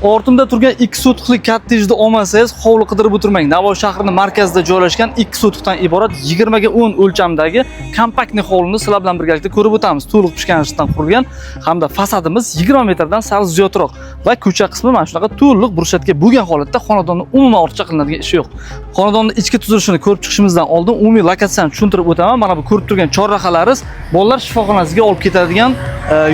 Ortimda turgan 2 sotixli kottejni olmasangiz, hovli qidirib o'tirmang. Navoiy shahrining markazida joylashgan 2 sotixdan iborat 20 ga 10 o'lchamdagi kompaktniy hovlini sizlar bilan birgalikda ko'rib o'tamiz. To'liq pishgan g'ishtdan qurilgan hamda fasadimiz 20 metrdan sal ziyodroq va ko'cha qismi mana shunaqa to'liq брусчатка bo'lgan holatda xonadonni umuman ortiqcha qilinadigan ishi yo'q. Xonadonning ichki tuzilishini ko'rib chiqishimizdan oldin umumiy lokatsiyani tushuntirib o'taman. Mana bu ko'rib turgan chorrahalarimiz bolalar shifoxonasiga olib ketadigan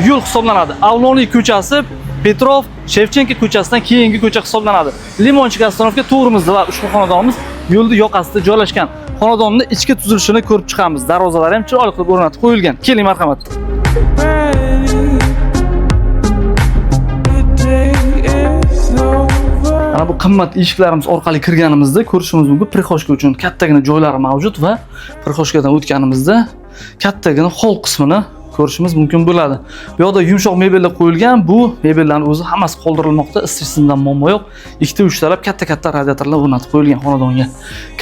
yo'l hisoblanadi. Avloniy ko'chasi Petrov, Shevchenko ko'chasidan keyingi ko'cha hisoblanadi. Limonchik остановка to'g'rimizda va ushbu xonadonimiz yo'lni yoqasida joylashgan. Xonadonning ichki tuzilishini ko'rib chiqamiz. Darvozalari ham chiroyli qilib o'rnatib qo'yilgan. Keling, marhamat. Ready. The day is over. Mana bu qimmat eshiklarimiz orqali kirganimizda ko'rishimiz mumkin, прихожка uchun kattagina joylari mavjud va прихожка dan o'tganimizda kattagina холл qismini ko'rishimiz mumkin bo'ladi. Bu yoqda yumshoq mebellar qo'yilgan. Bu mebellarning o'zi hammasi qoldirilmoqda. Isitish tizimidan muammo yo'q. Ikkita, uchtalab katta-katta radiatorlar o'rnatib qo'yilgan xonadonga.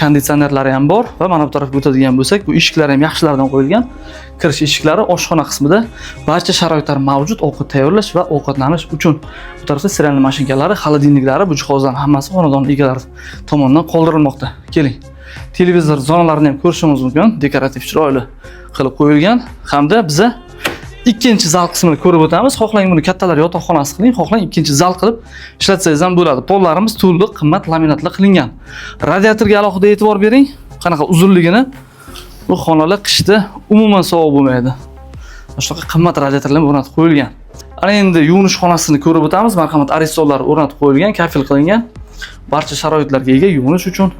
Konditsionerlari ham bor va mana bu tarafga o'tadigan bo'lsak, bu eshiklar ham yaxshilardan qo'yilgan. Kirish eshiklari. Oshxona qismida barcha sharoitlar mavjud ovqat tayyorlash va ovqatlanish uchun. Bu tarafda стиральный mashinkalari, холодильник lari, bu jihozlarning hammasi xonadon egalari tomonidan qoldirilmoqda. Keling. Televizor zonalarini ham ko'rishimiz mumkin. Dekorativ, chiroyli qilib qo'yilgan hamda biza ikkinchi zal qismini ko'rib o'tamiz. Xohlang, buni kattalar yotoqxonasi qiling, xohlang, ikkinchi zal qilib ishlatsangiz ham bo'ladi. Pollarimiz to'liq qimmat laminatlar qilingan. Radiatorga alohida e'tibor bering, qanaqa uzunligini. Bu xonalar qishda umuman sovuq bo'lmaydi. Mana shunaqa qimmat radiatorlar o'rnatib qo'yilgan. Ana endi yuvinish xonasini ko'rib o'tamiz. Marhamat, aristonlar o'rnatib qo'yilgan, kafel qilingan. Barcha sharoitlarga ega yuvinish uchun.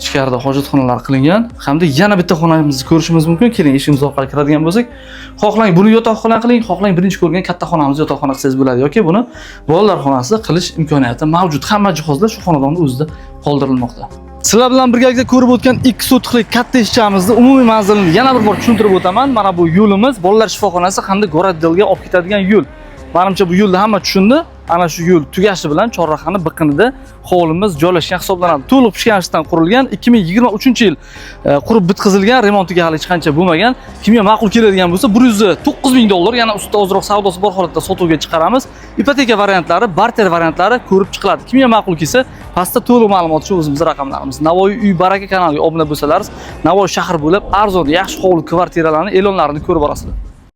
Ichkarida hojatxonalar qilingan hamda yana bitta xonamizni ko'rishimiz mumkin. Keling, eshigimiz orqali kiradigan bo'lsak, xohlang, buni yotoqxona qiling, xohlang, birinchi ko'rgan katta xonamizni yotoqxona qilsangiz bo'ladi yoki buni bolalar xonasi qilish imkoniyati mavjud. Hamma jihozlar shu xonadonning o'zida qoldirilmoqda. Sizlar bilan birgalikda ko'rib o'tgan 2 sotixlik kottejchamizni umumiy manzilini yana bir bor tushuntirib o'taman. Mana bu yo'limiz bolalar shifoxonasi hamda горотдел ga olib ketadigan yo'l. Manimcha, bu yo'lni hamma tushundi. Ana shu yo'l tugashi bilan chorrahani biqinida hovlimiz joylashgan hisoblanadi. To'liq pishgan g'ishtdan qurilgan, 2023-yil qurib bitkazilgan, remontiga hali hech qancha bo'lmagan. Kimga ma'qul keladigan bo'lsa, 109 ming dollar, yana ustida ozroq savdosi bor holatda sotuvga chiqaramiz. Ipoteka variantlari, barter variantlari ko'rib chiqiladi. Kimga ma'qul kelsa, pastda to'liq ma'lumot uchun o'zimizni raqamlarimiz. Navoiy uy baraka kanaliga obuna bo'lsalaringiz, Navoiy shahri bo'ylab arzon, yaxshi hovli, kvartiralarni e'lonlarini ko'rib borasizlar.